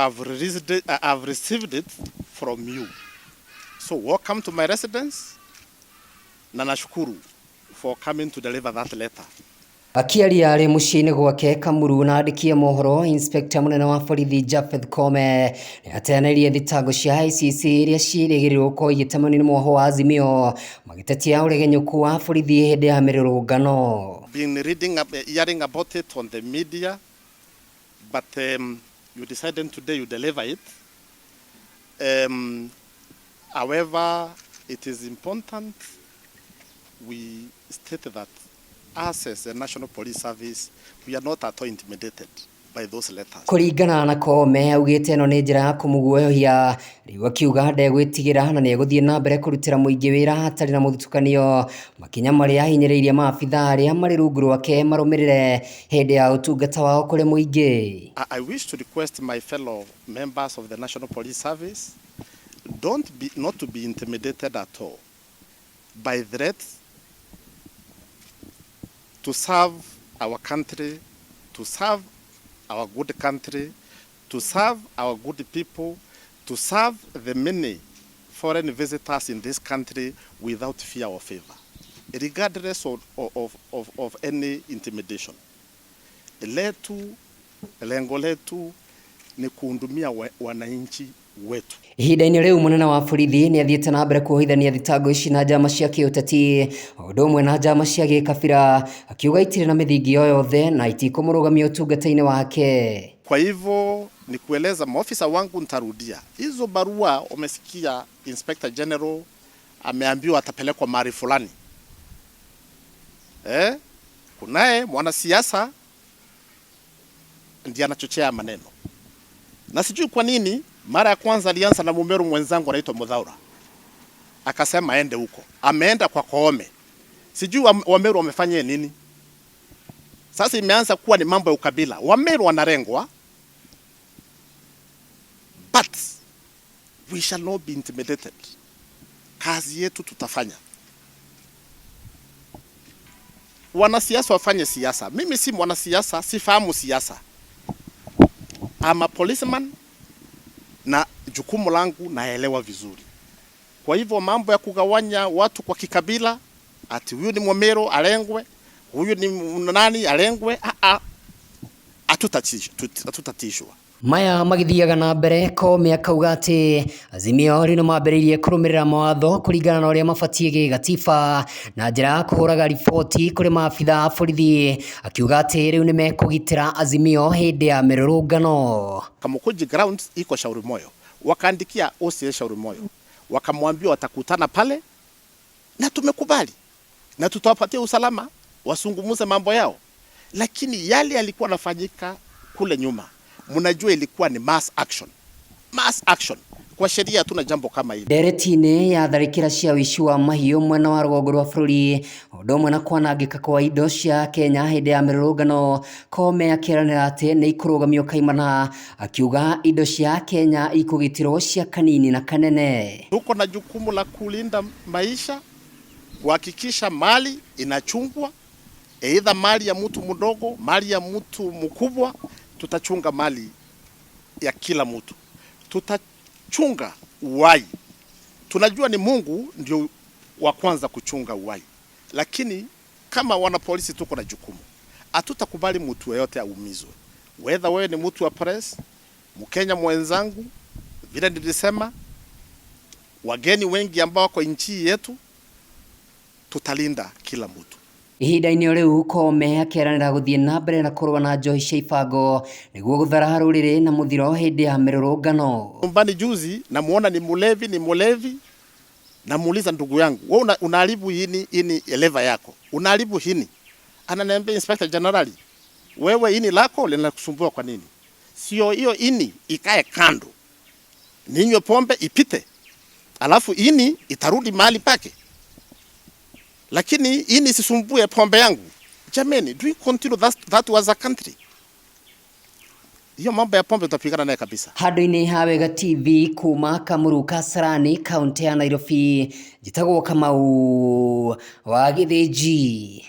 I've released it, I've received it from you. So welcome to my residence na nashukuru for coming to deliver that letter. Akĩaria arĩ mũciĩ-inĩ gwake Kamuru na andĩki a mohoro, Inspector mũnene wa borithi Japheth Koome nĩ ateanĩirie thitango cia ICC iria ciĩrĩgĩrĩirwo gũkorwo igĩtemanio nĩ mwoho wa Azimio magĩtetia ũregenyũku wa borithi hĩndĩ ya mĩrũrũngano. Been reading, hearing about it on the media, but you decided today you deliver it. However, it is important we state that us as a National Police Service, we are not at all intimidated by those letters. Kũringana na Koome augĩte ĩno nĩ njĩra ya kũmũguoyohia rĩu akiuga ndegwĩtigĩra na nĩegũthiĩ na mbere kũrutĩra mũingĩ wĩra hatarĩ na mũthutũkanio makinya marĩa ahinyĩrĩirie maabitha arĩa marĩ rungu rwake marũmĩrĩre hĩndĩ ya ũtungata wao kũrĩ mũingĩ. I wish to request my fellow members of the National Police Service don't be, not to be intimidated at all by threats to serve our country, to serve our good country, to serve our good people, to serve the many foreign visitors in this country without fear or favor, regardless of any intimidation. Letu, lengo letu ni kuhudumia wananchi wetu. Ihinda-inĩ rĩu mũnene wa borithi nĩ athiĩte na mbere kuohithania thitango ici na njama cia kĩũteti o ũndũ ũmwe na njama cia gĩkabira akiuga itirĩ na mĩthingi o yothe na itikũmũrũgamia ũtungata-inĩ wake. Kwa hivyo ni kueleza maofisa wangu, nitarudia hizo barua. Umesikia Inspector General ameambiwa atapelekwa mahali fulani. Kunaye mwanasiasa ndiye anachochea maneno, na sijui kwa nini. Mara ya kwanza alianza na Mumeru mwenzangu anaitwa Muthaura, akasema aende huko, ameenda kwa Koome, sijui Wameru wamefanya nini. Sasa imeanza kuwa ni mambo ya ukabila. Wameru wanalengwa, but we shall not be intimidated. Kazi yetu tutafanya. Wanasiasa wafanye siasa. Mimi si mwanasiasa, sifahamu siasa. I'm a policeman na jukumu langu naelewa vizuri. Kwa hivyo mambo ya kugawanya watu kwa kikabila, ati huyu ni Mwameru alengwe, huyu ni nani alengwe, hatutatishwa. Maya magĩthiaga na mbere Koome akauga atĩ Azimio rĩu nĩmambĩrĩirie kũrũmĩrĩra mawatho kũringana na ũrĩa mabatiĩ gĩgatiba na njĩra ya kũhũraga riboti kũrĩ maabitha a borithi akiuga atĩ rĩu nĩmekũgitĩra Azimio hĩndĩ ya mĩrũrũngano. Kamukunji grounds iko Shauri Moyo, wakaandikia OCS Shauri Moyo, wakamwambia watakutana pale, na tumekubali na tutawapatia usalama wasungumuze mambo yao, lakini yale yalikuwa yanafanyika kule nyuma, mnajua ilikuwa ni mass action. Mass action. Kwa sheria hatuna jambo kama hili. Ndereti-inĩ ya tharĩkĩra cia ũici wa mahiũ mwena wa rũgongo rwa bũrũri ũndũ ũmwe na kwanangĩka kwa indo cia Kenya hĩndĩ ya mĩrũrũngano Koome akĩeranĩra atĩ nĩ ikũrũgamio kaimana akiuga indo cia Kenya ikũgitĩrwo cia kanini na kanene. Tuko na jukumu la kulinda maisha, kuhakikisha mali inachungwa, aidha mali ya mtu mdogo, mali ya mtu mkubwa, tutachunga mali ya kila mtu. Tutachunga uhai. Tunajua ni Mungu ndio wa kwanza kuchunga uhai, lakini kama wanapolisi tuko na jukumu. Hatutakubali mtu yeyote aumizwe. Whether wewe ni mtu wa press, Mkenya mwenzangu, vile nilisema, wageni wengi ambao wako nchi yetu, tutalinda kila mtu. Ihinda-inĩ rĩu Koome akĩeranĩra gũthiĩ na mbere na kũrũa na njohi cia ibango nĩguo gũthara rũrĩrĩ na mũthiro hĩndĩ ya mĩrũrũngano. Nyumbani juzi namuona ni mulevi, ni mulevi, namuuliza ndugu yangu, wewe unaharibu hini ini liver yako, unaharibu hini. Ananiambia Inspector General, wewe ini lako linakusumbua kwa nini? Sio hiyo ini ikae kando, ninywe pombe ipite, alafu ini itarudi mahali pake, lakini ini isisumbue pombe yangu. Jameni, do we continue that was a country? Hiyo mambo ya pombe tutapigana naye kabisa. Handũ-inĩ ha Wega TV kuma Kamuru Kasarani kaunti ya Nairobi, njĩtagwo Kamau wa Gĩthĩnji.